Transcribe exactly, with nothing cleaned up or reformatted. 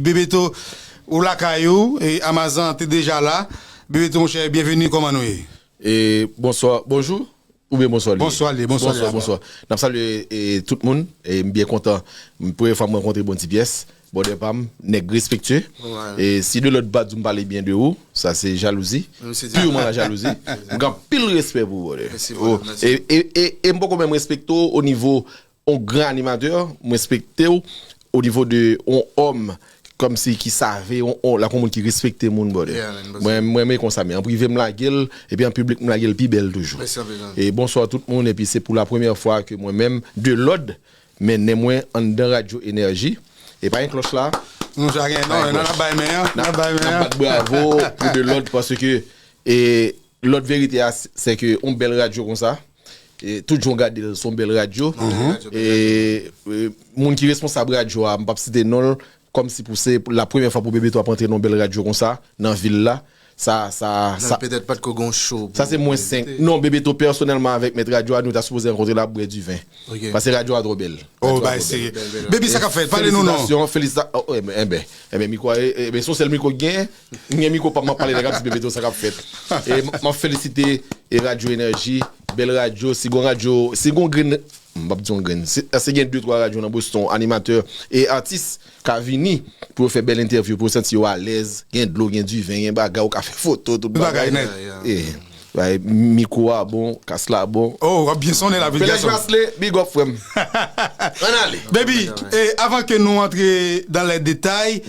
Bebeto, ou lakay ou, e Amazan te deja la. Bebeto, monchè, byenveni, kòman nou ye? E bonswa, bonjou, oubyen bonswa li ye? Bonswa li, bonswa li, Bonswa, apa. Bonswa. N ap salye e, tout moun, e m byen kontan. M premye fwa m rankontre bon ti pyès, bòdè pa m, nèg respektye. Wè. E si de lòt pa di m pale byen de ou, sa se jalouzi. Mèsi, Piman la jalouzi. M gen anpil respè pou ou, bòdè. Mèsi, Oh, bòdè, mèsi. E, e, e, e m poko menm respekte w o nivo on gran animatè, m respekte w o nivo de on òm kòmsi ki save, on, on, la kon moun ki respekte moun, bòdè. Yeah, man, bòdè. Mwen, mwen, mwen konsa, men an prive m lage l, epi an piblik m lage l pi bèl toujou. Mèsi anpil, zanmi. E bonswa tout moun, epi se pou la premyè fwa ke mwen menm, de lòd, mennen mwen anndan Radyo Enèji. E pa gen klòch la. Nou ja gen, non, nan ap bay men an, nan ap bay men N ap an. bat bravo pou de lòd, paske e, lòd verite a, se ke on bèl radyo konsa, e, tout jan w gade l, se on bèl radyo. E, e, moun ki responsab radyo a, m p ap site non l, kòmsi pou se la premyè fwa pou Bebeto ap antre nan on bèl radyo konsa, nan vil la. Sa, sa, Nan sa, petèt pa t ko gon show. sa se mwen senk. Non, Bebeto pèsonèlman avèk mèt radyo a, nou ta sipoze rankontre l ap bwè diven. Ok. Paske radyo a twò bèl. Oh, Radyo a bay twò serye. bèl. Baby, sa k ap fèt? Pale nou non. Felisitasyon, felisita-, oh, enben, enben, enben, mikwo, e, e, enben, se yon sèl mikwo k gen, m gen mikwo pa m ap pale, nèg ap di Bebeto sa k ap fèt. E m, m ap felisite e Radyo Enèji, bèl radyo, si gon radyo, si gon grenn, m p ap di yon grenn, se, se gen de twa radyo nan Boston, animatè e atis ka vini pou yo fè bèl entèvyou, pou yo santi yo alèz, gen dlo, gen diven, gen bagay, ou ka fè foto, tout Tout bagay bagay. nèt. Yeah, yeah. E, bay, mikwo a bon, kas la bon. Oh, w ap byen sonnen la, Felix gason. Maslé, big up, frè m. Ann ale. Baby, e, avan ke nou antre dans les détails,